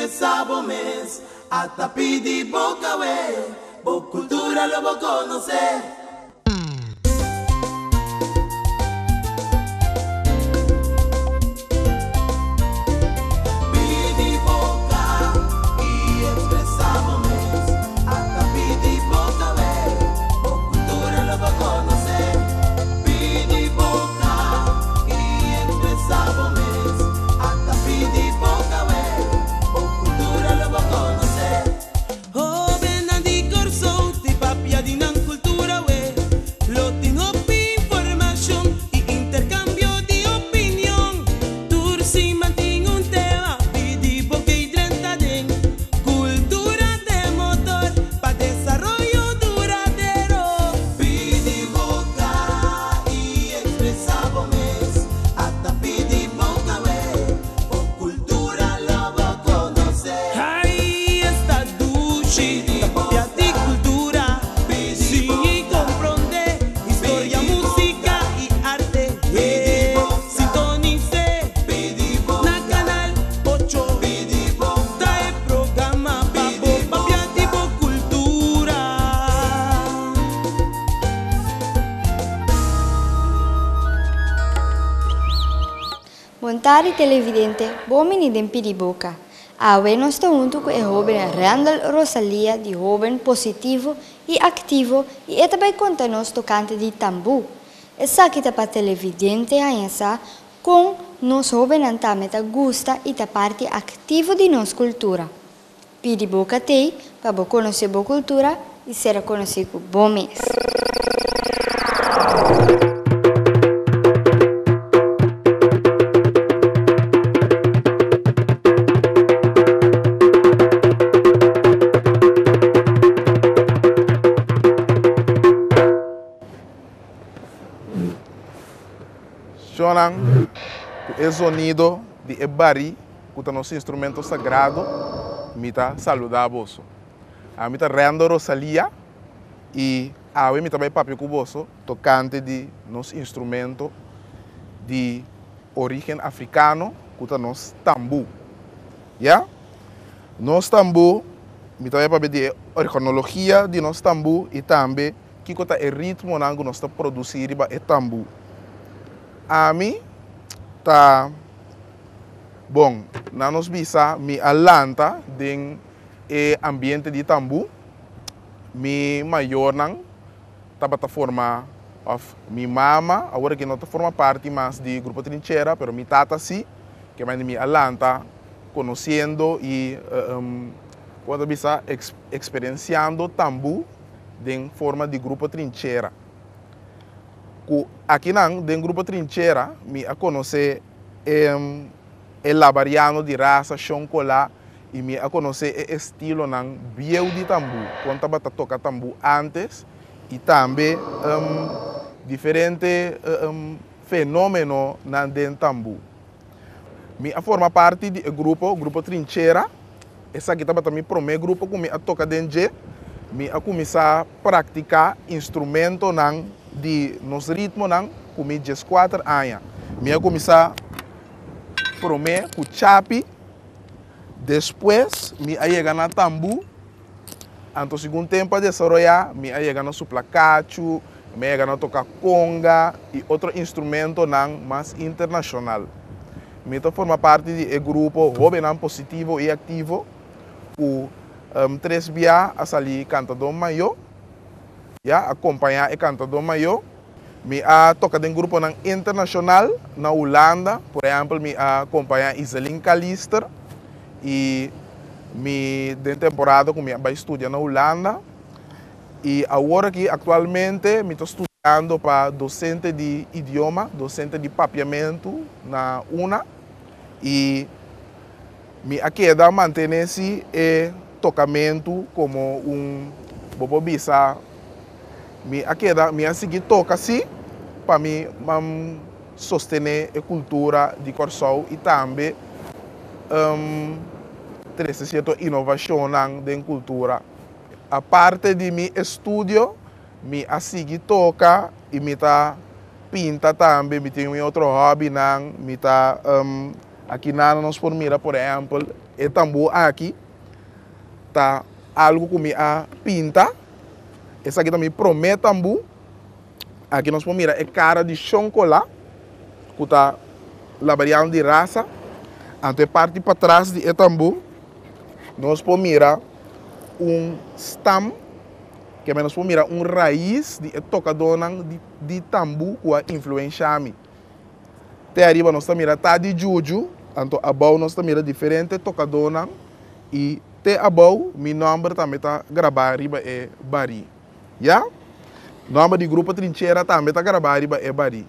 Expresá bo mes, ata pidi boka we, bo kultura lo bo konosé. Pidi boka i ekspresá bo mes, ata pidi boka we, bo kultura lo bo konosé. Pidi boka i ekspresá bo mes, ata pidi boka we, bo kultura lo bo konosé. Hóbennan di Kòrsou te papia di nan kultura we, lo tin hopi informashon i interkambio di opinion. Tur siman tin un tema, pidi boka i drenta den kultura t'e motor pa desaroyo duradero. Pidi boka i ekspresá bo mes, ata pidi boka we, bo kultura lo bo konosé. Ai esta dushi ta papia di kultura, siña i komprondé historia, músika i arte. Sintonis'é na Kanal ocho, ta e programa pa bo papia di bo kultura. Bon tardi televidente, bon bini den Pidi Boka. Awe nos ta huntu ku e hóben Randall Rosalia di Hóben Positivo i Aktivo i e ta bai konta nos tokante di tambú. Esaki ta pa televidente haña sa kon nos hóbennan tambe ta gusta i ta parti aktivo di nos kultura. Pidi boka t'ei pa bo konosé bo kultura i sera konosí ku bo mes. Shonnan ku e zonido di e barí ku ta nos instrumento sagrado, mi ta saludá boso. Ami ta Rendo Rosalia i awe mi ta bai papia ku boso tokante di nos instrumento di orígen afrikano ku ta nos tambú. Ya? Nos tambú, mi ta bai papia di e organologia di nos tambú i tambe kiko ta e ritmonan ku nos ta produsí riba e tambú. Ami ta, bon, na nos bisa mi a lanta den e ambiente di tambú. Mi mayornan tabata forma, òf mi mama, awor aki no ta forma parti mas di Grupo Trinchera, pero mi tata sí, ke manera mi a lanta konosiendo i, kon ta bisa, eksperensiando tambú den forma di Grupo Trinchera. Ku akinan den Grupo Trinchera mi a konosé e labariano di rasa Shon Colá i mi a konosé e estilonan bieu di tambú, kon tabata toka tambú ántes i tambe diferente fenómenonan den tambú. Mi a forma parti di e grupo, Grupo Trinchera. Esaki tabata mi promé grupo ku mi a toka den dje. Mi a kuminsá praktiká instrumentonan di nos ritmonan ku mi dieskuater aña. Mi a kuminsá promé ku chapi, despues mi a yega na tambú. Anto segun tempu a desaroyá, mi a yega na supla kachu, mi a yega na toka konga i otro instrumentonan mas internashonal. Mi ta forma parti di e grupo Hóbennan Positivo i Aktivo ku tres bia a sali kantadó mayó, ya, a kompañá e kantadó mayó. Mi a toka den gruponan internashonal na Hulanda, por ehèmpel mi a kompañá Iselin Kalister i mi den temporada ku mi a bai studia na Hulanda. I awor aki aktualmente mi ta studiando pa dosente di idioma, dosente di papiamentu na una i mi a keda mantené si e tokamentu komo un, bo por bisa, Mi a keda, mi a sigui toka sí pa mi sostené e kultura di Kòrsou i tambe trese sierto inovashonnan den kultura. Aparte di mi estudio, mi a sigui toka i mi ta pinta tambe, mi tin mi otro hòbinan, mi ta. Aki nan nos por mira por ehèmpel e tambú aki ta algu ku mi a pinta. Esaki ta mi promé tambú. Aki nos por mira e kara di Shon Kola ku ta labariano di rasa. Anto e parti patras di e tambú nos por mira un stam, ke nos por mira un rais di e tokadónan di tambú ku a influenshá mi. Te ariba nos ta mira ta di Juju, anto abou nos ta mira diferente tokadónan i te abou mi nòmber tambe ta grabá riba e barí. Ya? Nòmber di Grupo Trinchera tambe ta grabá riba e barí.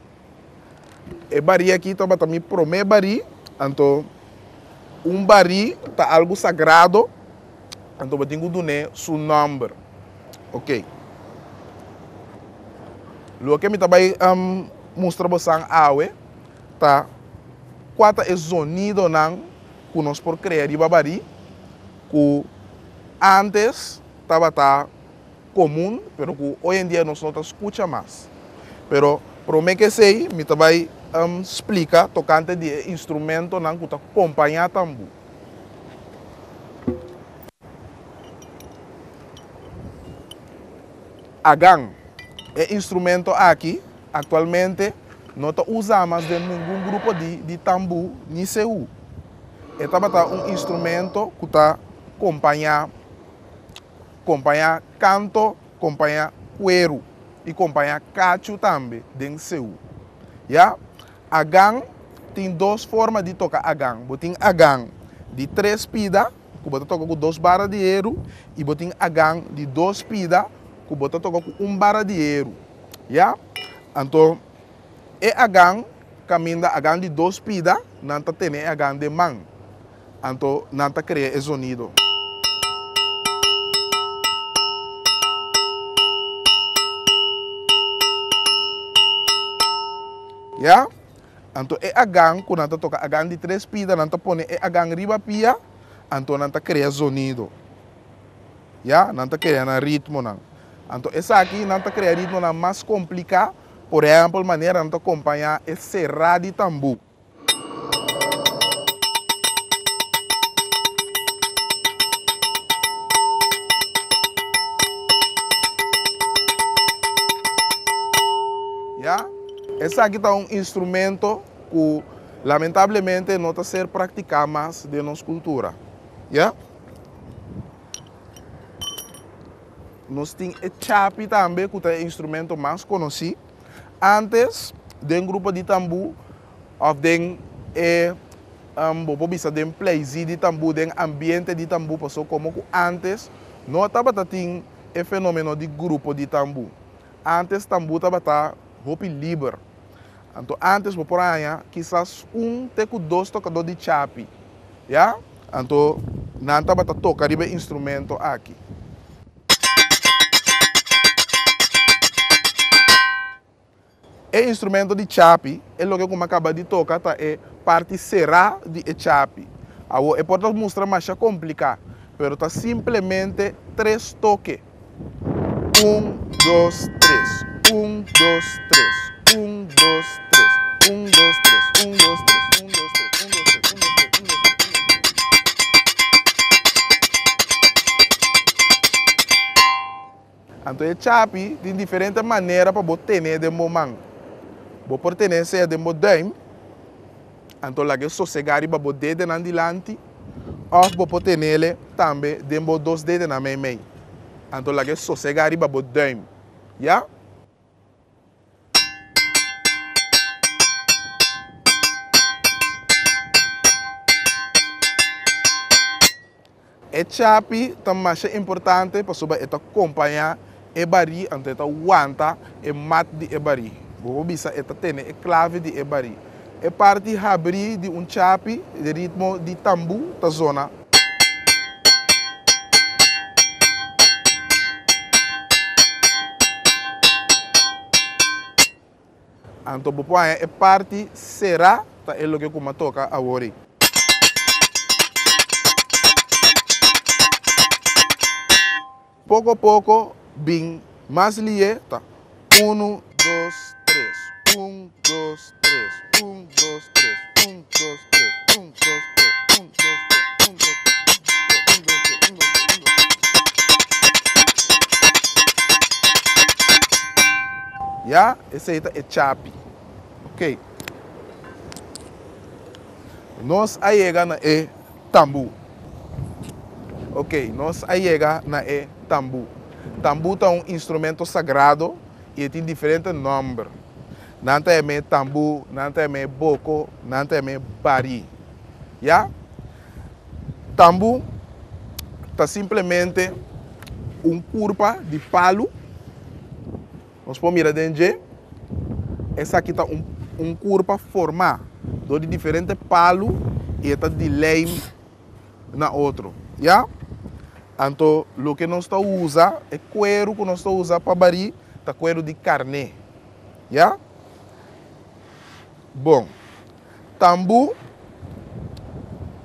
E barí aki tabata mi promé barí, anto un barí ta algu sagrado, anto bo tin ku dun'é su nòmber. Oké. Loke mi ta bai mustra bosan awe ta kua ta e zonidonan ku nos por krea riba barí ku ántes tabata komun pero ku hoy en dia nos no ta skucha mas. Pero promé ke esei mi ta bai splika tokante di e instrumentonan ku ta kompañá tambú. Agan. E instrumento aki aktualmente no ta usa mas den ningun grupo di di tambú ni seú. E tabata un instrumento ku ta kompañá kompañá kanto, kompañá kueru i kompañá kachu tambe den seú. Ya. Agan tin dos forma di toka agan. Bo tin agan di tres pida. ku bo ta toka ku dos bara di heru i bo tin agan di dos pida ku bo ta toka ku un bara di heru. Ya? Anto e agan kaminda agan di dos pida nan ta tene e agan den man. Anto nan ta krea e zonido. Ya? Anto e agan ku nan ta toka agan di tres pida, nan ta pone e agan riba pia, anto nan ta krea zonido. Ya, nan ta krea nan ritmonan. Anto esaki nan ta krea ritmonan mas kompliká, por ehèmpel manera nan ta kompañá e será di tambú. Ya. Esaki ta un instrumento ku lamentablemente no ta ser praktiká mas den nos kultura. Ya. Nos tin e chapi tambe ku ta e instrumento mas konosí. Antes den grupo di tambú òf den e bo por bisa den pleizí di tambú, den ambiente di tambú pasobra komo ku antes no tabata tin e fenomeno di grupo di tambú. Antes tambú tabata hopi liber. Anto antes bo por haña kisas un te ku dos tokadó di chapi, ya. Anto nan tabata toka riba e instrumento aki. E instrumento di chapi, e loke ku mi a kaba di toka ta e parti será di e chapi. Awor e por ta mustra masha kompliká, pero ta simplemente tres toke. Un, dos, tres. Un, dos, tres. Un, dos, tres. Un, dos, tres. Un, dos, tres. Un, dos, tres. Un, dos, tres. Un, dos, tres. Un, dos, tres. Un, dos, tres. Anto e chapi tin diferente manera pa bo tene den bo man. Bo por tene sea den bo duim, anto laga e sosega riba bo dedenan dilanti, òf bo por tenele tambe den bo dos dedenan meimei, anto laga e sosega riba bo duim. Ya? E chapi ta masha importante pasobra e ta kompañá e barí, anto e ta wanta e mat di e barí. Bo por bisa e ta tene e klave di e barí. E parti habrí di un chapi di ritmo di tambú ta zona. Anto bo por haña e parti será ta e loke ku mi a toka awor ei. Poko poko bin mas lié ta unu, dos, tres, un, dos, tres, un, dos, tres, un, dos, tres, un. Ya, esei ta e chapi. Ok. Nos a yega na e tambú. Ok, nos a yega na e tambú. Tambú ta un instrumento sagrado i e tin diferente nòmber. Nan ta yam'é tambú, nan ta yam'é boko, nan ta yam'é barí. Ya? Tambú ta simplemente un kurpa di palu. Nos por mira den dje, esaki ta un un kurpa formá dor di diferente palu i e ta di lijm na otro, ya. Anto loke nos ta usa, e kueru ku nos ta usa pa barí ta kueru di karné, ya. Bon, tambú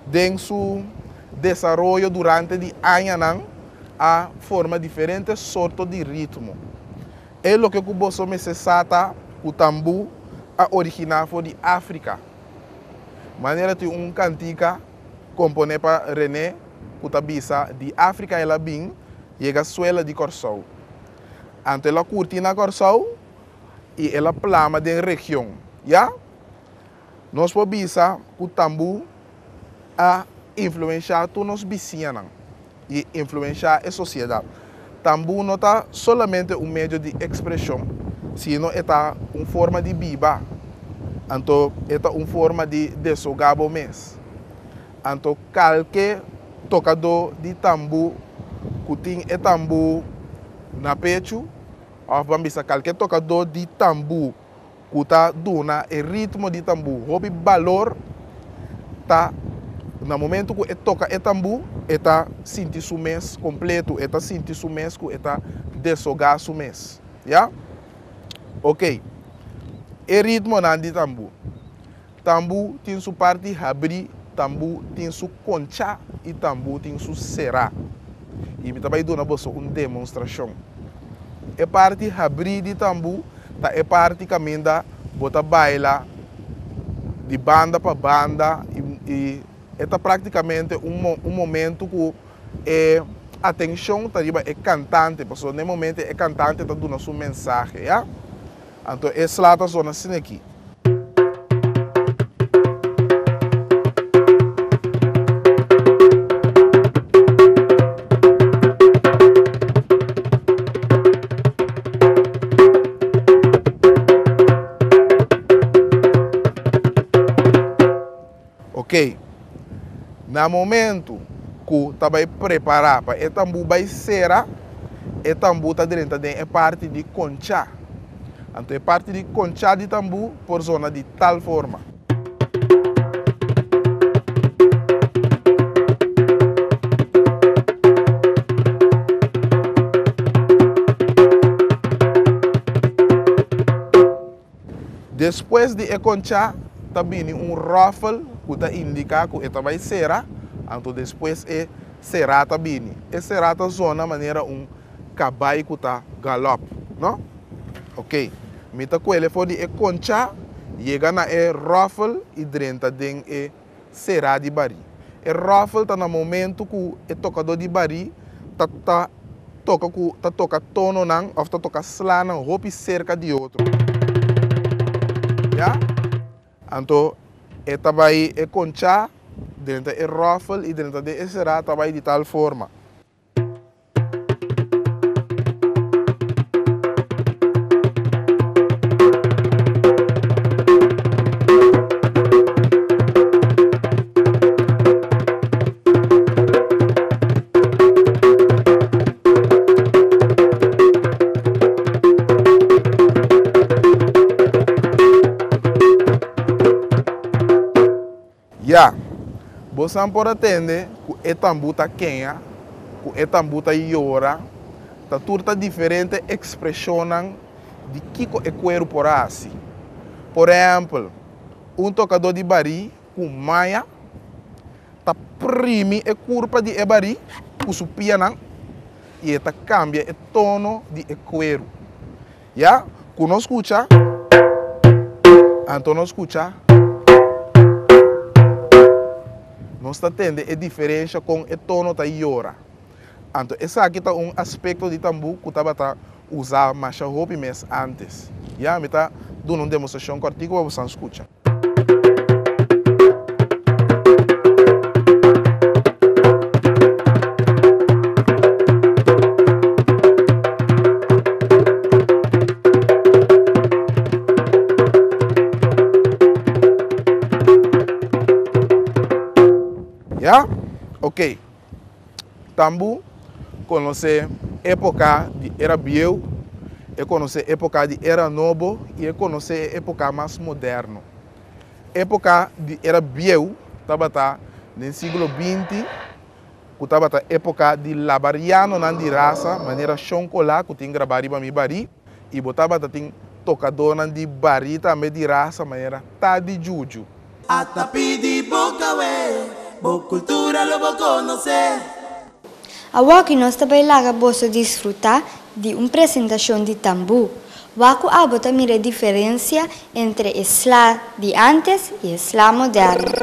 den su desaroyo durante di añanan a forma diferente sorto di ritmo. E loke ku boso mester sa ta ku tambú a originá for di Afrika. Manera tin un kantika komponé pa René ku ta bisa di Afrika el a bin yega suela di Kòrsou. Anto el a kurti na Kòrsou i el a plama den region. Ya, nos por bisa ku tambú a influenshá tur nos bisiñanan i influenshá e sosiedat. Tambú no ta solamente un medio di ekspreshon, sino e ta un forma di biba. Anto e ta un forma di deshogá bo mes. Anto kalke tokadó di tambú ku tin e tambú na pechu, Òf ban bisa kalke tokadó di tambú ku ta duna e ritmo di tambú hopi balor, ta na momentu ku e toka e tambú e ta sinti su mes kompletu, e ta sinti su mes ku e ta desogá su mes. Ya? Oke. E ritmonan di tambú. Tambú tin su parti habrí, tambú tin su konchá i tambú tin su será. I mi ta bai duna boso un demonstrashon. E parti habrí di tambú ta e parti kaminda bo ta baila di banda pa banda i e ta praktikamente un un momentu ku e atenshon ta riba e kantante pasobra na e momento e kantante ta duna su mensahe, ya. Anto e sla ta zona asina aki. Ok, na momento ku ta bai prepará pa e tambú bai sera, e tambú ta drenta den e parti di konchá. Anto e parti di konchá di tambú por zona di tal forma. Despues di e konchá ta bini un ròfel ku ta indiká ku e ta bai sera, anto despues e será ta bini. E será ta zona manera un kabai ku ta galòp, no? Oke, mi ta kuele for di e konchá, yega na e ròfel i drenta den e será di barí. E ròfel ta na momentu ku e tokadó di barí ta ta toka ku ta toka tononan òf ta toka slanan hopi serka di otro. Ya? Anto e ta bai e konchá drenta e ròfel i drenta den e será ta bai di tal forma. Ya, bosan por a tende ku e tambú ta keña, ku e tambú ta yora, ta tur ta diferente ekspreshonnan di kiko e kueru por hasi. Por ehèmpel, un tokadó di barí ku maña ta primi e kurpa di e barí ku su pianan i e ta kambia e tono di e kueru. Ya ku nos skucha, anto nos skucha, nos ta tende e diferensha kon e tono ta yora. Anto esaki ta un aspekto di tambú ku tabata usá masha hopi mes ántes. Ya, mi ta duna un demostrashon kòrtiku pa bosan skucha. Ya? Ok. Tambu konosé époka di era bieu, e konosé époka di era nobo i e konosé e époka mas moderno. Époka di era bieu tabata den siglo 20, ku tabata époka di labarianonan di rasa manera Shon Colá ku tin grabá riba mi barí, i bo tabata tin tokadónan di barí tambe di rasa manera Tadi Juju. Ata pidi boka we, bo kultura lo bo konosé. Awoki nos ta bai laga boso disfrutá di un presentashon di tambú. Wak ku abo ta mira e diferensia entre e sla di ántes i e sla moderno.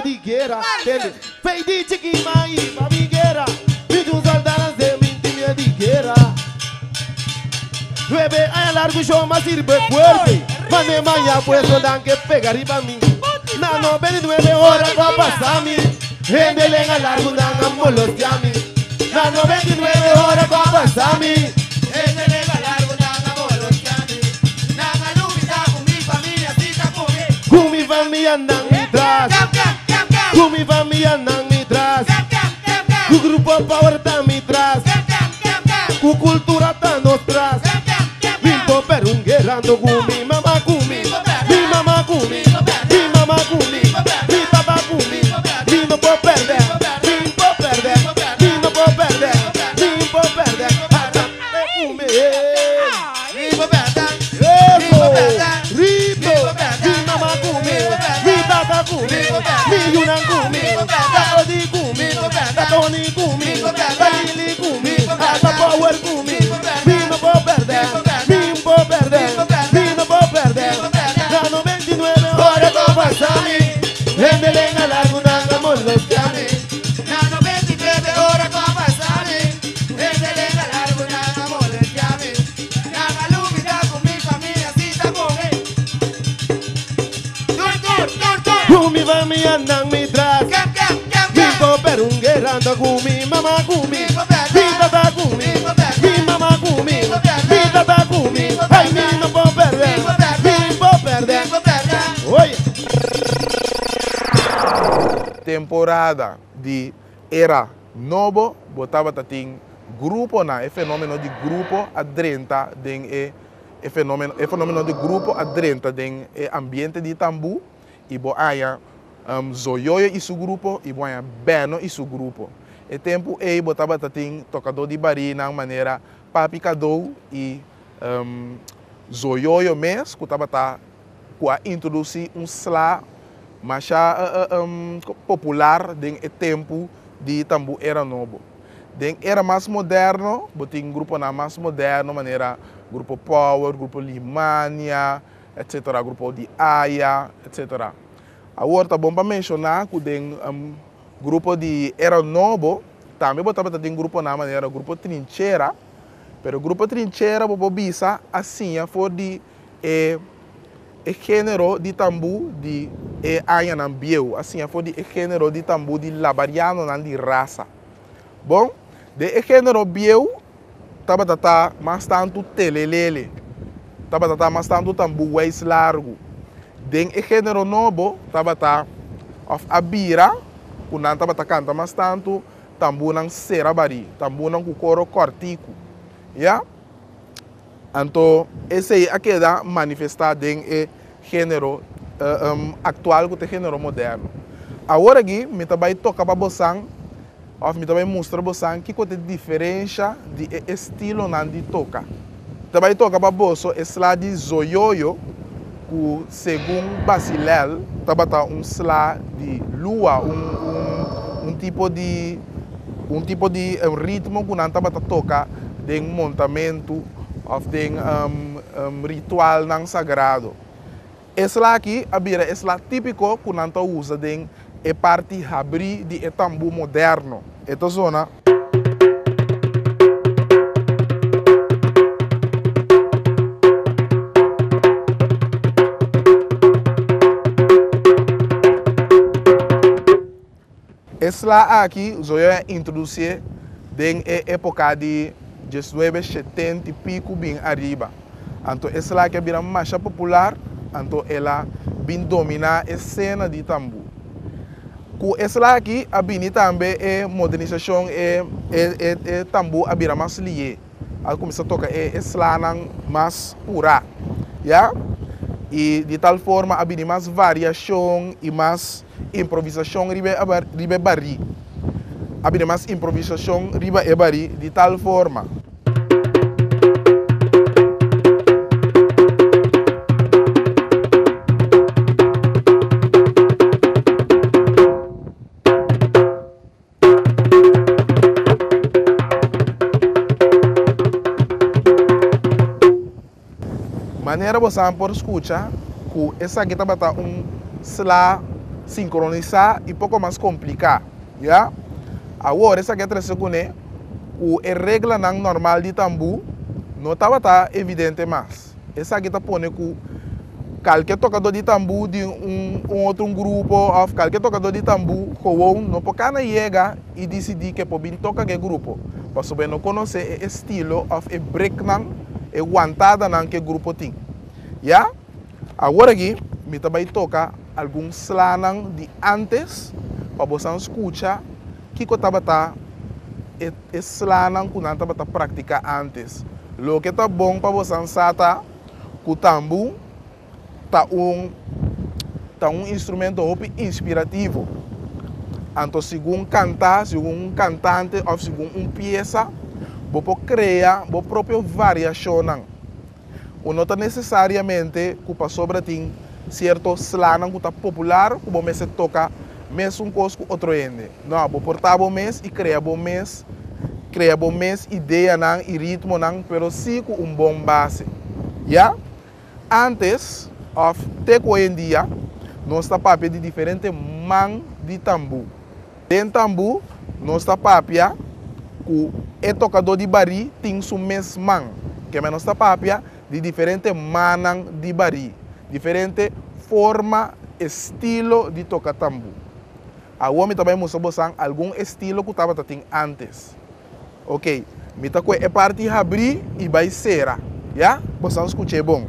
di guera. Tende, fei di chiki mai pa mi guera. Mi un soldado de mi timia di guera. Nueve aña largo yo mas sirve fuerte. Mane maya puesto dan que pega riba mi. Na no 29 horas va pasar mi. Gente lenga largo dan a molestia mi. Na no 29 horas va pasar mi. Gente lenga largo dan a molestia mi. Nanga lubida con mi familia, cita con mi. Ku mi familia nan mi tras. Ku mi familia nan mi tras. Ku grupo power ta mi tras. Ku cultura ta nos tras. Mi perunguerando ku mi mamá ku mi. Mi mamá ku mi. Mi mamá ku mi. Mi papá ku mi. Mi no puedo perder. Mi no puedo perder. Mi no puedo perder. Mi no puedo perder. Hasta ku mi. Eso. Rito. Mi mamá ku mi. Mi tata ku mi. Mi yunan ku mi. Ta Odi ku mi. Ta Tony ku mi. Ta Lili ku mi. Hasta Power ku mi. Mi no puedo perder. Mi no puedo perder. Mi no puedo perder. La 99 horas va pasar mi. Gente lenga largo nanga molestia mi. Na 99 horas va pasar mi. Gente lenga largo nanga molestia mi. Nanga lubida con mi familia, cita con mi. Tur, tur, tur, tur. Ku mi familia nan mi tras. Cam, cam, cam, Mi cam. po perunguerando ku mi mamá ku mi. Mi tata ku mi. Mi mamá ku mi. Mi tata ku mi. Ay, mi no puedo perder. Mi no puedo perder. Oye. Temporada di era nobo, bo tabatin grupo na e fenomeno di grupo a drenta den e fenomeno di grupo a drenta den e ambiente di tambu i bo a haya Zoyoyo i su grupo i bo a haya Beno i su grupo. E tempo ei bo tabatin tokadó di barí na manera Papi Kadou i Zoyoyo mes ku tabata ku a introdusí un sla masha popular den e tempo di tambu era nobo. Den era mas moderno, bo tin gruponan mas moderno manera Grupo Power, Grupo Limania, etc. Grupo di Aya, etc. Awor ta bon pa menshoná ku den grupo di era nobo, tambe bo tabatin gruponan manera Grupo Trinchera, pero Grupo Trinchera bo por bisa a siña for di e género di tambu di e añanan bieu, a siña for di e género di tambu di labarianonan di rasa. Bon, den e género bieu tabata mas tantu telelele, tabata mas tantu tambu weis largu. Den e género nobo tabata of a bira ku nan tabata kanta mas tantu tambunan sera bari, tambunan ku koro kòrtiku. Ya? Anto esei a keda manifestá den e género aktual ku ta e género moderno. Awor aki mi ta bai toka pa bosan òf mi ta bai mustra bosan kiko ta e diferensha di e estilonan di toka. Ta bai toka pa boso e sla di Zoyoyo ku segun Basilel tabata un sla di lua, un tipo di ritmo ku nan tabata toka den montamentu òf den ritualnan sagrado. E sla aki a bira e sla típiko ku nan ta usa den e parti habrí di e tambu moderno. E ta zona. E sla aki Zoyoyo a introdusí den e époka di 1970 i piku bin ariba. Anto e sla aki a bira masha popular, anto el a bin dominá e esena di tambu. Ku e sla aki a bini tambe e modernisashon, e tambu a bira mas lihé. A kuminsá toka e slanan mas purá. Ya? I di tal forma a bini mas variashon i mas improvisashon riba e barí. A bini mas improvisashon riba e barí di tal forma. Manera bo por skucha ku esaki tabata un sla. sinkronisá i poko mas kompliká, ya. Awor esaki a trese kuné ku e reglanan normal di tambú no tabata evidente mas. Esaki ta pone ku kalke tokadó di tambú di un un otro un grupo òf kalke tokadó di tambú gewoon no por kana yega i disidí ke por bin toka ku e grupo, pasobra e no konosé e estilo òf e breknan, e wantadanan ku e grupo tin. Ya. Awor aki mi ta bai toka algun slanan di ántes pa bosan skucha kiko tabata e e slanan ku nan tabata praktiká ántes. Loke ta bon pa bosan sa ta ku tambu ta un ta un instrumento hopi inspirativo. Anto segun kantá, segun un kantante òf segun un piesa, bo por krea bo propio variashonnan. Ku no ta nesesariamente ku pasobra tin sierto slanan ku ta popular ku bo mester toka mesun kos ku otro hende. No, bo por ta bo mes i krea bo mes, krea bo mes ideanan i ritmonan, pero sí ku un bon base. Ya? Antes, òf te ku hoy en dia, nos ta papia di diferente man di tambú. Den tambú nos ta papia ku e tokadó di barí tin su mes man. Keme nos ta papia di diferente mannan di barí, diferente forma, estilo di toka tambú. Awor mi ta bai mustra bosan algun estilo ku tabata tin ántes. Ok, mi ta kue e parti habrí i bai sera, ya? Bosan skuch'é bon.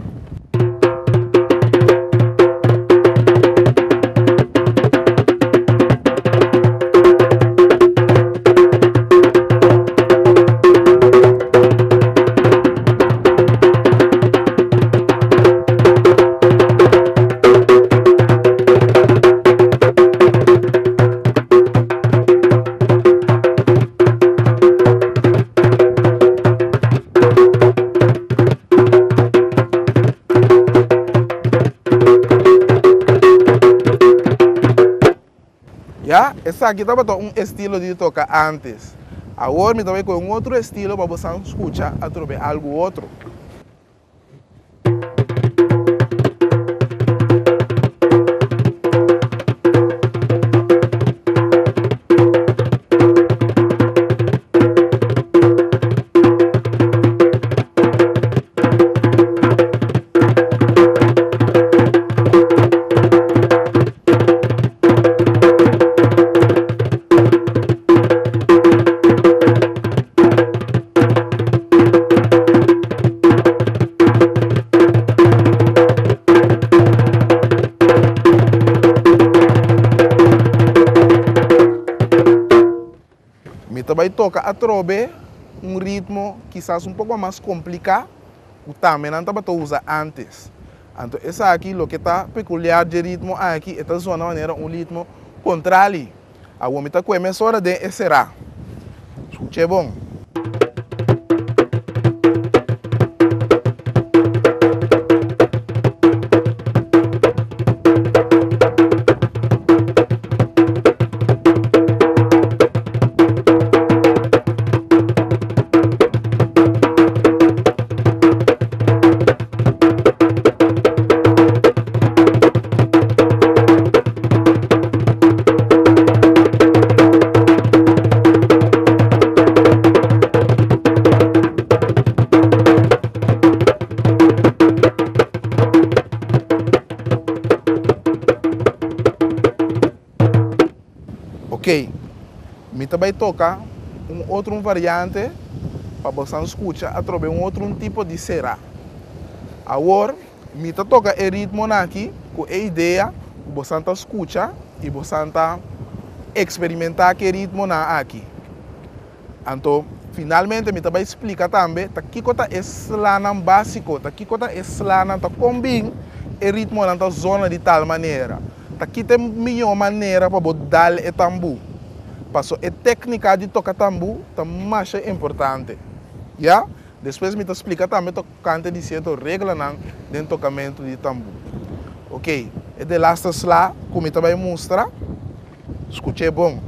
Ya, esaki tabata un estilo di toka antes. Awor mi ta bai kohe un otro estilo pa bosan skucha atrobe algu otro. Mi ta bai toka atrobe un ritmo kisas un poko mas kompliká ku tambe nan tabata usa ántes. Anto esaki loke ta pekuliar dje ritmo aki e ta zona manera un ritmo kontrali. Awor mi ta kue mesora den e será. Skuch'é bon. Ok, mi ta bai toca un otro un variante pa bosan scucha atrobe un otro un tipo di sera. Awor mi ta toca e ritmonan aki cu e idea cu bosan ta scucha y bosan ta experimenta cu e ritmonan aki. Anto finalmente mi ta bai splica tambe ta kico ta e slanan basico, ta kico ta e slanan, ta con bin e ritmonan ta zona di tal manera, ta ki ta e miho manera pa bo dal e tambu. Paso e tecnica di toca tambu ta masha importante. Ya? Despues mi ta splica tambe tocante di cierto reglanan den tocamento di tambu. Ok, e delaste sla cu mi ta bai mustra, scuch'e bon.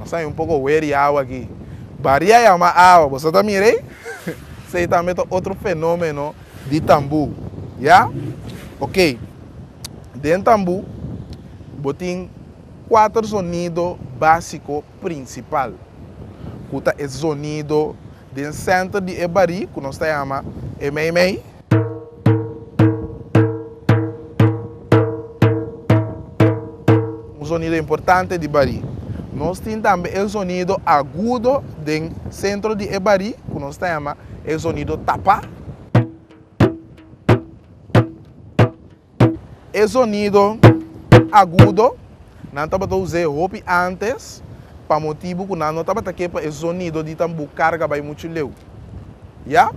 Nos a haña un poko wer i awa aki. Barí a yama awa, boso ta mira ei? Esei tambe ta otro fenomeno di tambú. Ya? Ok. Den tambú bo tin kuater zonido básiko prinsipal, ku ta e zonido den sènter di e barí ku nos ta yama e meimei. Un zonido importante di barí. Nos tin tambe e zonido agudo den sentro di e barí ku nos ta yama e zonido tapá. E zonido agudo nan tabata us'é hopi ántes pa motibu ku nan no tabata ke pa e zonido di tambú karga bai muchu leu. Ya?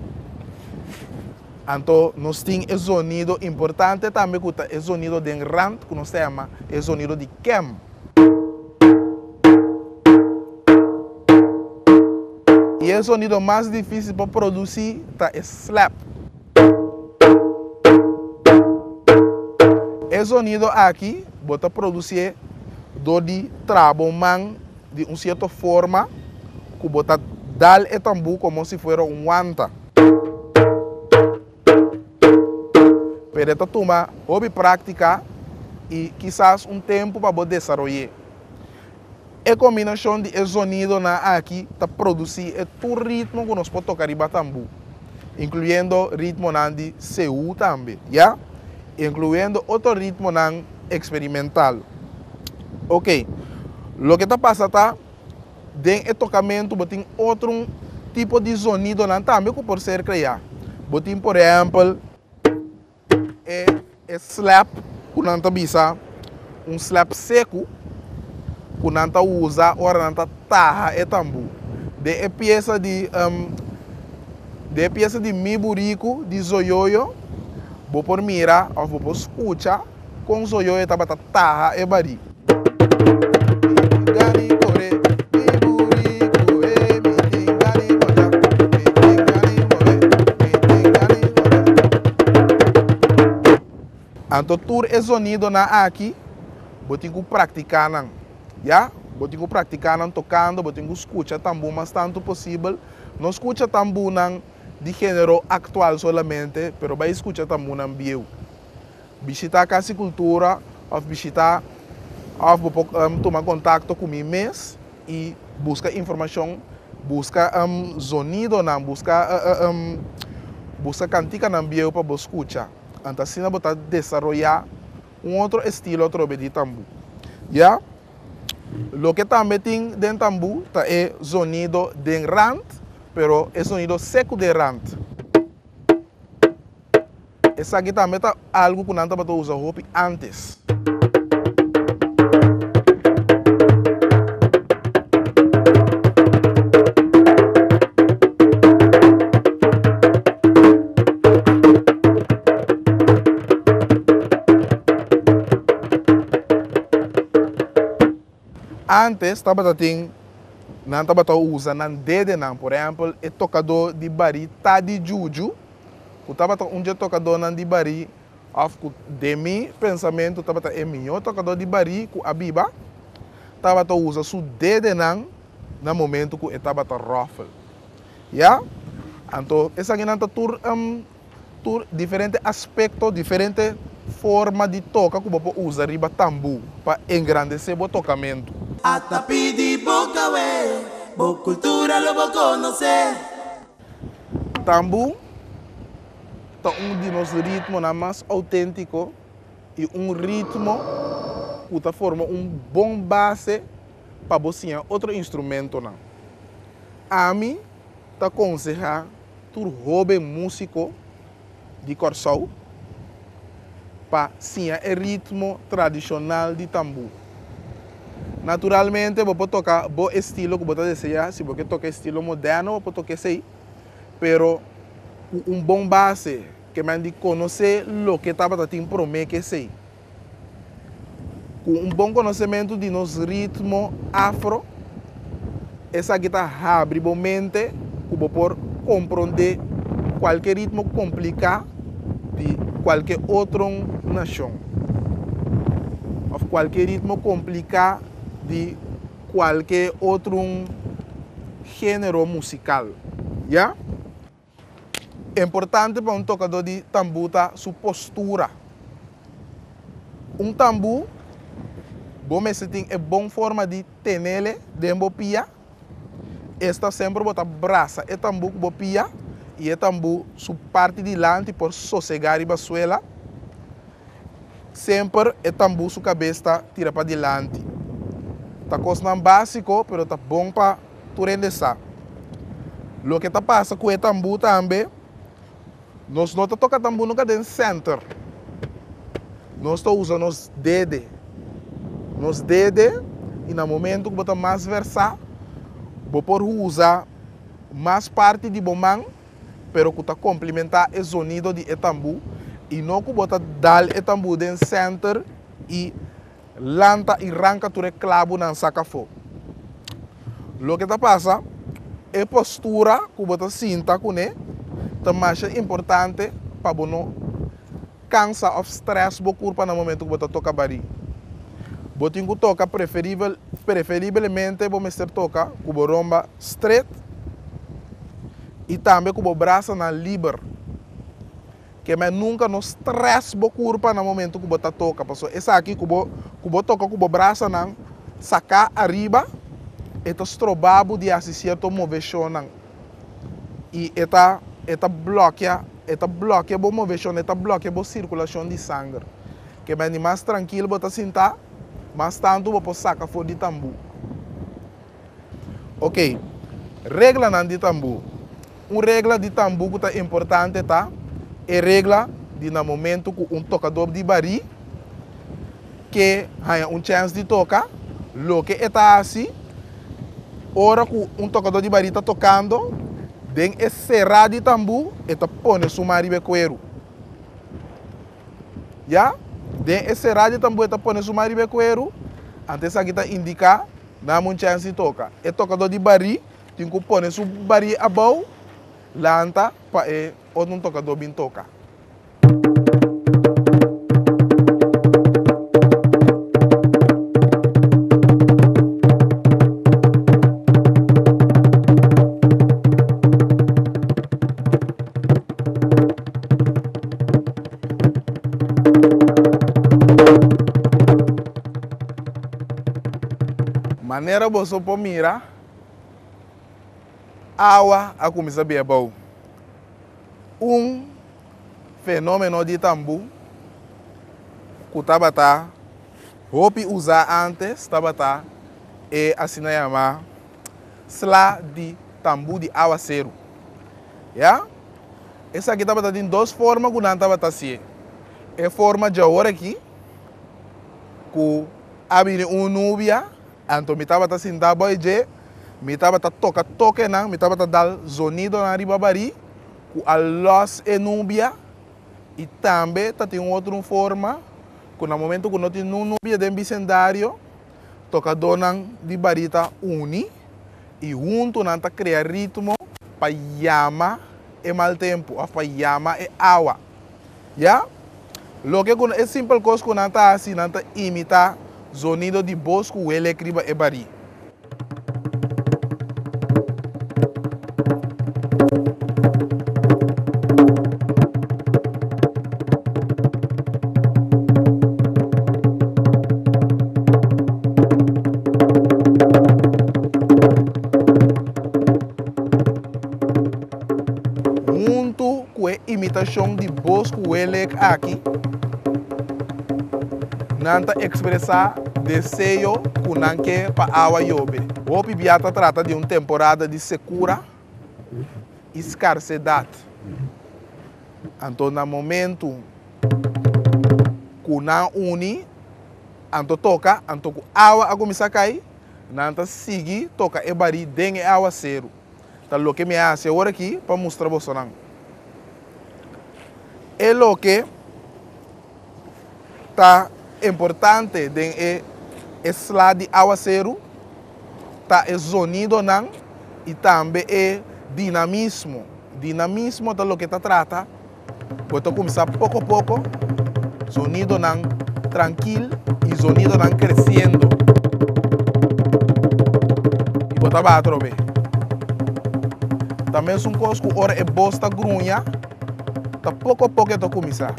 Anto nos tin e zonido importante tambe ku ta e zonido den rant ku nos ta yama e zonido di kèm. I e zonido mas difísil pa produsí ta e slap. E zonido aki bo ta producié dor di traha bo man di un cierto forma cu bo ta dal e tambú como si fuera un wanta. Pero e ta tuma hopi práctica y kisas un tempo pa bo desaroyé. E kombinashon di e zonidonan aki ta produsí e tur ritmo ku nos por toka riba tambú, inkluyendo ritmonan di seú tambe, ya, inkluyendo otro ritmonan eksperimental. Oke, loke ta pasa ta, den e tokamentu bo tin otro tipo di zonidonan tambe ku por ser kreá. Bo tin por ehèmpel. E e slap ku nan ta bisa un slap seku ku nan ta usa ora nan ta taha e tambú. Den e piesa di den e piesa di Mi Buriku di Zoyoyo bo por mira òf bo por skucha kon Zoyoyo tabata taha e barí. Anto tur e zonidonan aki bo tin ku praktiká nan, ya. Bo tin ku praktiká nan tokando, bo tin ku skucha tambú mas tantu posibel. No skucha tambúnan di género aktual solamente, pero bai skucha tambúnan bieu. Bishita Kas di Kultura òf bishita òf bo por tuma kontakto ku mi mes i buska informashon, buska zonidonan, buska buska kantikanan bieu pa bo skucha. Anto asina bo ta desaroyá un otro estilo atrobe di tambú. Ya. Loke tambe tin den tambú ta e zonido den rant, pero e zonido seku den rant. Esaki tambe ta algu ku nan tabata usa hopi ántes. Ántes tabata tin nan tabata usa nan dedenan, por ehèmpel e tokadó di barí Tadi Juju, ku tabata un dje tokadónan di barí òf ku den mi pensamentu tabata e mihó tokadó di barí ku a biba, tabata usa su dedenan na momentu ku e tabata ròfel. Ya? Anto esakinan ta tur Tur diferente aspekto, diferente forma di toka ku bo por usa riba tambú pa engrandesé bo tokamentu. A ta pidi bo kawe, bo kultura lo bo konosé. Tambú ta un di nos ritmonan mas outéntiko i un ritmo ku ta forma un bon base pa bo siña otro instrumentonan. Ami ta konsehá tur hóben músiko di Kòrsou pa siña e ritmo tradishonal di tambú. Naturalmente bo por toka bo estilo ku bo ta deseá, si bo ke toka estilo moderno bo por toka esei, pero ku un bon base, ke men di konosé loke tabata tin promé ke esei. Ku un bon konosementu di nos ritmo afro, esaki ta habri bo mente ku bo por komprondé kualke ritmo kompliká di kualke otro nashon òf kualke ritmo kompliká di. kualke otro género musikal. Ya? Importante pa un tokadó di tambú ta su postura. Un tambú, bo mester tin e bon forma di tenele den bo pia. Esta semper bo ta brasa e tambú ku bo pia i e tambú su parti dilanti por sosegá riba suela. Semper e tambú su kabes ta tira padilanti. Ta kosnan básiko pero ta bon pa tur hende sa. Loke ta pasa ku e tambú tambe, nos no ta toka tambú nunka den sènter. Nos ta usa nos dede. Nos dede i na momento ku bo ta mas vèrsá, bo por usa mas parti di bo man pero ku ta komplimentá e zonido di e tambú i no ku bo ta dal e tambú den sènter i lanta i ranka tur e klabunan saka afó. Loke ta pasa, e postura ku bo ta sinta kuné ta masha importante pa bo no kansa òf strès bo kurpa na momentu ku bo ta toka barí. Bo tin ku toka preferibel preferiblemente bo mester toka ku bo romba stret i tambe ku bo brasanan liber. Ke men nunka no stress bo kurpa na momento ku bo ta toka, pasobra esaki ku bo ku bo toka ku bo brasanan saká ariba e ta stroba bo di hasi sierto moveshonnan i e ta e ta blòkia e ta blòkia bo moveshon e ta blòkia bo sirkulashon di sanger. Ke men di mas trankil bo ta sintá mas tantu bo por saka for di tambú. Ok, reglanan di tambú. Un regla di tambú ku ta importante ta e regla di na momento ku un tokadó di barí ke haña un chèns di toka, loke e ta hasi ora ku un tokadó di barí ta tokando, den e será di tambú e ta pone su man riba e kueru. Ya, den e será di tambú e ta pone su man riba e kueru, anto esaki ta indiká Dame un chèns di toka. E tokadó di barí tin ku pone su barí abou, lanta pa e otro un tokadó bin toka. Manera boso por mira, awa a kuminsá bia bou. Un fenómeno di tambú ku tabata hopi usá ántes tabata e asina yamá sla di tambú di awaseru. Ya, esaki tabata tin dos forma ku nan tabata hasié. E forma djawor aki ku A bini un nubia, anto mi tabata sinta boi dje, mi tabata toka tokenan, mi tabata dal zonidonan riba barí ku a lòs e nubia, i tambe ta tin un otro un forma ku na momento ku no tin nun nubia den bisendario, tokadónan di barí ta uni i huntu nan ta krea ritmo pa yama e mal tempu òf pa yama e awa. Ya. Loke ku e simpel kos ku nan ta hasi, nan ta imitá zonido di bos ku welek riba e barí. Huntu ku e imitashon di bos ku welek aki, nan ta ekspresá deseo ku nan ke pa awa yobe. Hopi bia ta trata di un temporada di sekura i skarsedat. Anto na momentu ku nan uni, anto toka, anto ku awa a kuminsá kai, nan ta sigui toka e barí den e awaseru. Ta loke mi a hasi awor aki pa mustra bosonan. E loke ta importante den e e sla di awaseru ta e zonidonan i tambe e dinamismo. Dinamismo ta loke ta trata bo ta kuminsá poko poko, zonidonan trankil i zonidonan kresiendo. ta baha atrobe. Ta mesun kos ku ora e bos ta gruña, ta poko poko e ta kuminsá.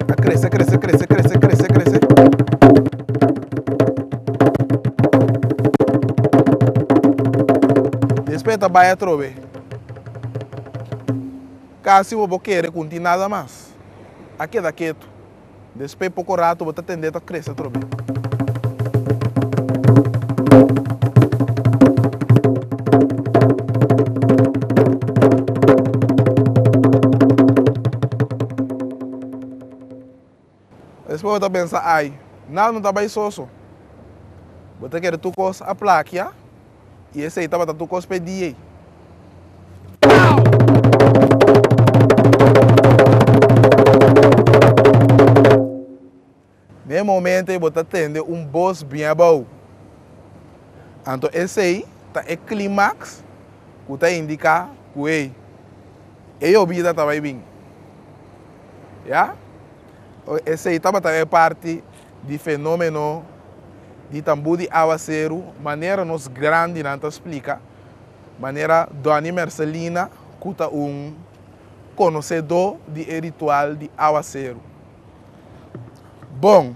Ta krese, krese, krese, krese, krese, krese. Despues e ta bai atrobe. Kasi bo por kere ku no tin nada mas. A keda ketu. Despues poko rato bo ta tende ta krese atrobe. Despues bo ta pensa, Ai, nada no ta bai soso. Bo ta kere tur kos a plakia i esei tabata tur kos p'e dia ei. Na e momento ei bo ta tende un bos bien abou. Anto esei ta e klimaks ku ta indiká ku ei, e yobida ta bai bin. Ya? Esei tabata e parti di fenomeno di tambú di awaseru manera nos grandinan ta splika, manera Donny Mercelina ku ta un konosedó di e ritual di awaseru. Bon,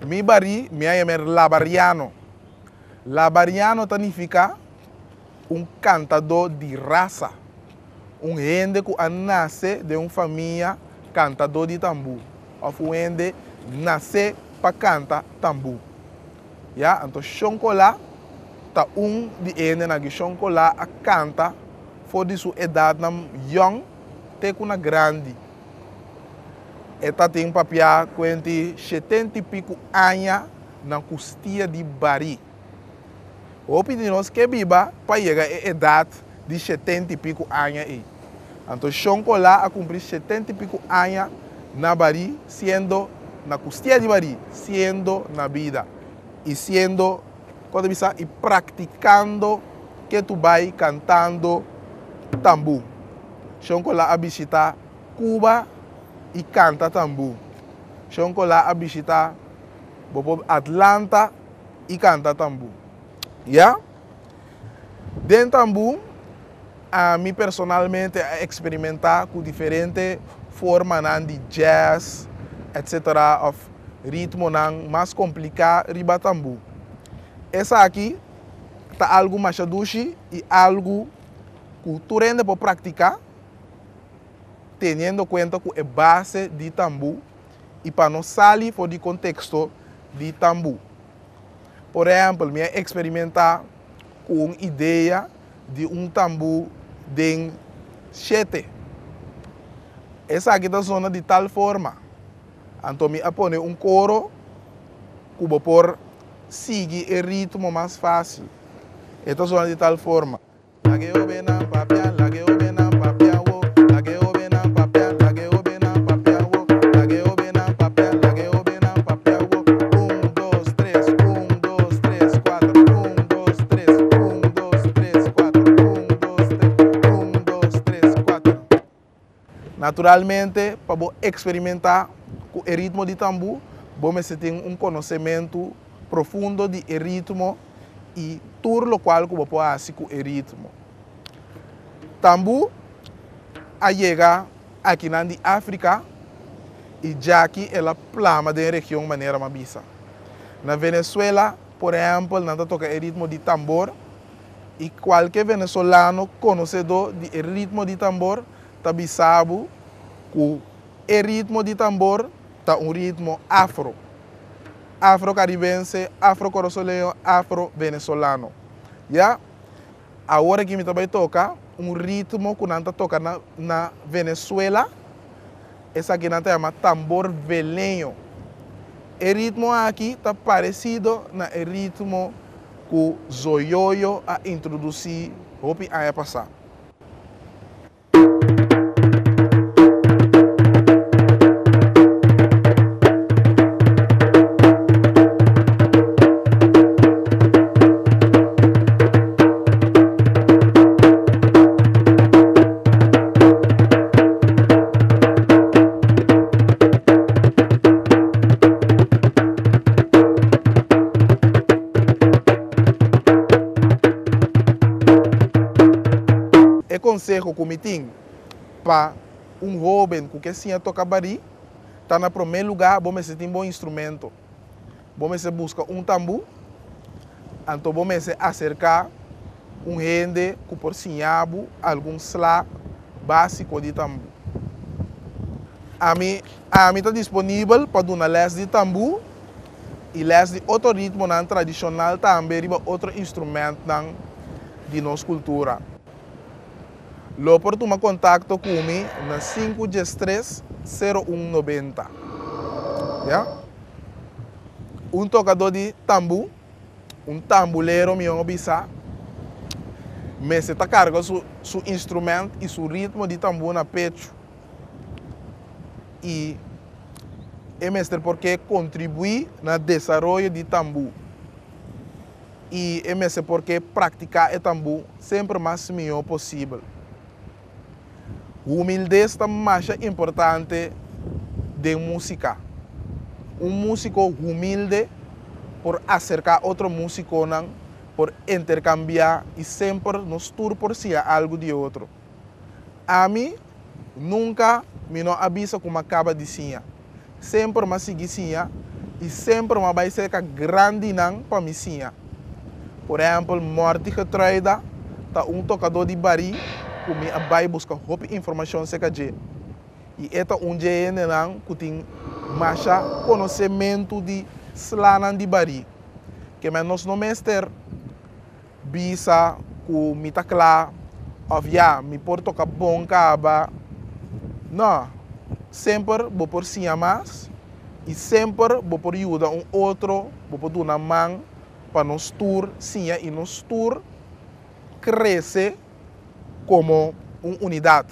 mi barí mi a yam'é Labariano. Labariano ta nifiká un kantadó di rasa, un hende ku a nase den un famia kantadó di tambú òf un hende nase pa kanta tambú. Ya, anto Shon Colá ta un di e hendenan ku Shon Colá a kanta for di su edatnan yòn te ku na grandi. E ta tin papia kuenti shetenta i piku aña na kustia di barí. Hopi di nos ke biba pa yega e edat di shetenta i piku aña ei. Anto Shon Colá a kumpli shetenta i piku aña na barí siendo na kustia di barí, siendo na bida i siendo, kon ta bisa, i praktikando ke tu bai kantando tambú. Shon Colá a bishita Cuba i kanta tambú. Shon Colá a bishita bo por Atlanta i kanta tambú. Ya. Den tambú ami personalmente a eksperimentá ku diferente formanan di jazz etcetera òf ritmonan mas kompliká riba tambú. Esaki ta algu masha dushi i algu ku tur hende por praktiká teniendo kuenta ku e base di tambú i pa no sali for di konteksto di tambú. Por ehèmpel, mi a eksperimentá ku un idea di un tambú den shete. Esaki ta zona di tal forma, anto mi a pone un koro ku bo por sigui e ritmo mas fásil. E ta zona di tal forma. Lag'e hobennan papia, lag'e hobennan papia wo, lag'e hobennan papia, lag'e hobennan papia wo, lag'e hobennan papia, lag'e hobennan papia wo, Un, dos, tres, un, dos, tres, kuater, un, dos, tres, un, dos, tres, kuater, un, dos, tres, un, dos, tres, kuater. Naturalmente, pa bo eksperimentá ku e ritmo di tambú, bo mester tin un konosementu profundo di e ritmo i tur lokual ku bo por hasi ku e ritmo. Tambú a yega akinan di Afrika i djaki el a plama den region manera mi a bisa. Na Venezuela, por ehèmpel, nan ta toka e ritmo di tambor. I kualke venezolano konosedó di e ritmo di tambor ta bisa bo ku e ritmo di tambor ta un ritmo afro, afro-karibense, afro-korosoleño, afro-venezolano. Ya, awor aki mi ta bai toka un ritmo ku nan ta toka na na Venezuela, esaki nan ta yama tambor veleño. E ritmo aki ta paresido na e ritmo ku Zoyoyo a introdusí hopi aña pasá. konseho ku mi tin pa un hóben ku ke siña toka barí ta na promé lugá bo mester tin bo instrumento. Bo mester buska un tambú, anto bo mester aserká un hende ku por siña bo algun sla básiko di tambú. Ami ami ta disponibel pa duna lès di tambú i lès di otro ritmonan tradishonal tambe riba otro instrumentnan di nos kultura. Lo por tuma kontakto ku mi na sinku diestres sero un nobenta. Ya. Un tokadó di tambú, un tambulero mihó bisa, mester ta karga su su instrument i su ritmo di tambú na pechu i e mester por ke kontribuí na desaroyo di tambú. I e mester por ke praktiká e tambú semper mas mihó posibel. Humildes ta masha importante den músika. Un músiko humilde por aserká otro músikonan, por interkambiá i semper nos tur por siña algu di otro. Ami nunka mi no a bisa ku m'a kaba di siña. Semper m'a sigui siña i semper m'a bai serka grandinan pa mi siña. Por ehèmpel, Morty Getruida ta un tokadó di barí ku mi a bai buska hopi informashon serka dje. I e ta un dje hendenan ku tin masha konosementu di slanan di barí. Kemey nos no mester bisa ku mi ta kla òf ya mi por toka bon kaba. No, semper bo por siña mas i semper bo por yuda un otro, bo por duna man pa nos tur siña i nos tur krese komo un unidat.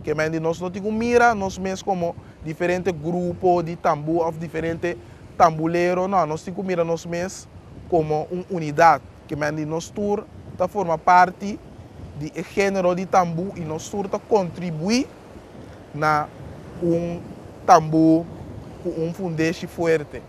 Ke men di nos no tin ku mira nos mes komo diferente grupo di tambú òf diferente tambulero, no, nos tin ku mira nos mes komo un unidat. Ke men di nos tur ta forma parti di e género di tambú i nos tur ta kontribuí na un tambú ku un fundeshi fuerte.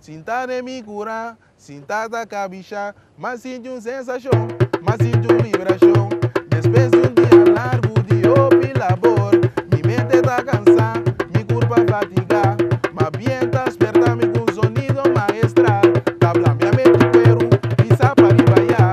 Sinta den mi cura, sinta ta cabisha, m'a sinti un sensacion, m'a sinti un vibracion. Despues di un dia largu di hopi labor, mi mente ta cansa, mi curpa fatiga, ma bien ta sperta mi cu un sonido maestral, ta blamia menti cueru, pisa pa riba ya,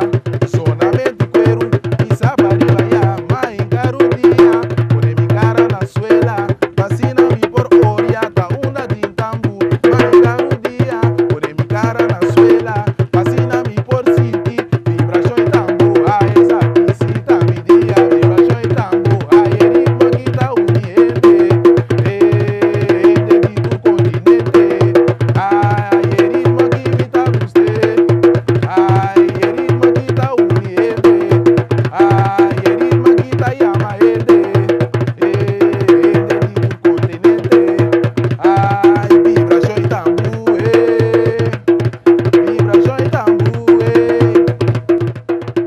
sona menti cueru, pisa pa riba ya, ma hinca rudia, pone mi cara na suela, pa asina mi por oria ta unda tin tambu. Manda un dia, pone mi cara na suela, pa asina mi por sinti vibracion y tambu. Ay, esaki si ta mi dia, vibracion y tambu. Ay, e ritmo aki ta uni hende, eh, hende di tur continente. Ay, e ritmo aki mi ta guste. Ay, e ritmo aki ta uni hende. Ay, e ritmo aki ta yama hende, eh, hende di tur continente. Ay, vibracion y tambú, eh. Vibracion y tambú, eh.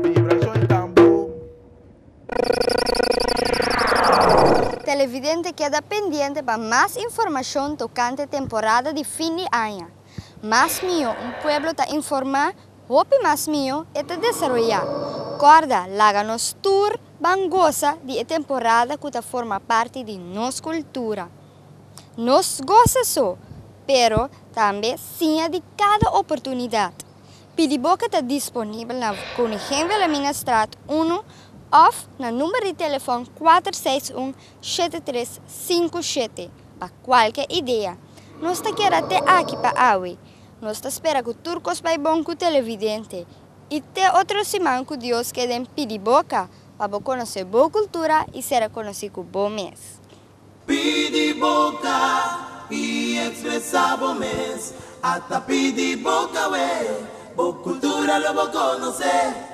Vibracion y tambú. Televidente keda pendiente pa mas informashon tokante temporada di fin di aña. Mas mihó un pueblo ta informá, hopi mas mihó e ta desaroyá. Kòrda laga nos tur ban gosa di e temporada ku ta forma parti di nos kultura. Nos gosa so, pero tambe siña di kada oportunidat. Pidi Boka ta disponibel na Koningin Wilhelminastraat unu òf na number di telefòn kuater seis un shete tres sinku shete pa kualke idea. Nos ta keda te aki pa awe. Nos ta spera ku tur kos bai bon ku televidente i te otro siman ku Dios ke den Pidi Boka pa bo konosé bo kultura i sera konosí ku bo mes. Pidi boca y expresa bo mes. Ata pidi boca we, bo cultura lo bo conoce.